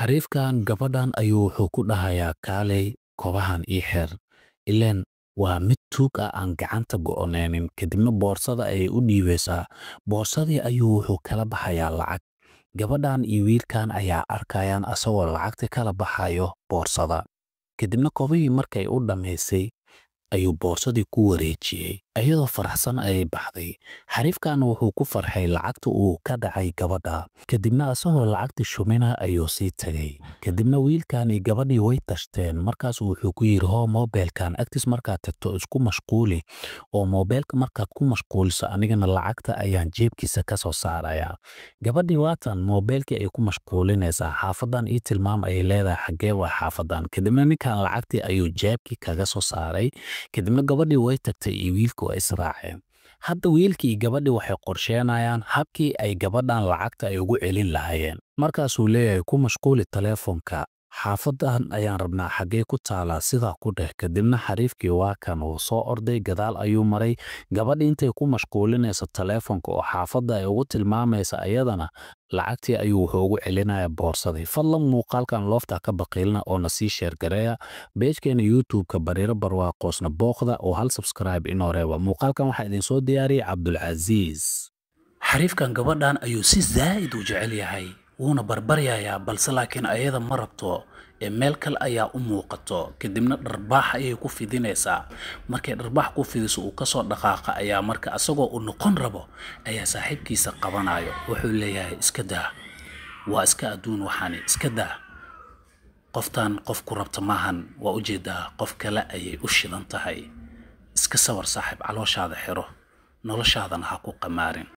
Xariifkan gabadhan ayuu wuxuu ku dhahayaa, "Kaalay, kobahan ii xir, ileen waa mid tuug ah aan gacanta go'oneenin." Kadibna boorsada ayay u dhiibaysaa. Boorsadii ayuu wuxuu kala baxayaa lacag. Gabadhan iyo wiilkan ayaa arkayaan asagoo lacagta kala baxayo boorsada. Kadibna kobihii markay u dhammaysay ayuu boorsadii ku wareejiyey. Iyadoo faraxsan ayay baxday. Xariifkan wuxuu ku farxay lacagta uu ka dhacay gabadha. Kadibna asagoo lacagta shumina ayuu sii tagay. Kadibna wiilkan iyo gabadhii way tashteen. Markaasuu wuxuu ku yidhi, "Hoo, moobeelkan agtiis markaad tagto isku mashquuli, oo moobeelka markaad ku mashquuliso anigana lacagta ayaan jeebkiisa ka soo saarayaa." Gabadhii waatan moobeelkii ay ku mashquulinaysaa. "Xaafadan ii tilmaam," ayay leedahay, "xaggee waa xaafadan?" Kadibna ninkan lacagtii ayuu jeebkii kaga soo saaray. Kadibna gabadhii way tagtay iyo wiilkii waa israaceen. Hadda wiilkii iyo gabadhii waxay qorsheenayaan habkii ay gabadhan lacagta ay ugu celin lahaayeen. Markaasuu leeyahay, "Ku mashquuli taleefonka, xaafadan ayaan rabnaa, xaggee ku taalaa sidaa ku dheh." Kadibna xariifkii waa kan uu soo orday, gadaal ayuu maray. Gabadhii intay ku mashquulinayso taleefonka oo xaafadda ay ugu tilmaamaysa, ayadana lacagtii ayuu wuxuu ugu celinayaa boorsadii. Fadlan muuqaalkan loofta ka baqiilna oo na sii share gareeya. Page-keena YouTube-ka Bariiro Barwaaqoosna booqda oo hal subscribe inoo reeba. Muuqaalkan waxaa idin soo diyaariyey Cabdulcasiis. Xariifkan gabadhan ayuu si zaa'id u jecel yahay, wuuna barbaryayaa, balse laakiin ayada ma rabto ee meel kale ayaa u muuqato. Kadibna dharbaax ayay ku fidinaysaa. Markay dharbaax ku fidiso uu kasoo dhaqaaqa ayaa marka asagoo uu noqon rabo ayaa saaxiibkiisa qabanayo. Wuxuu leeyahay, "Iska daa, waa iska adduun waxaani, iska daa. Qoftan qof ku rabta maahan, waa ujeedaa, qof kale ayay u shidan tahay. Iska sawar saaxiib, calooshaada xiro, noloshaadana ha ku qamaarin."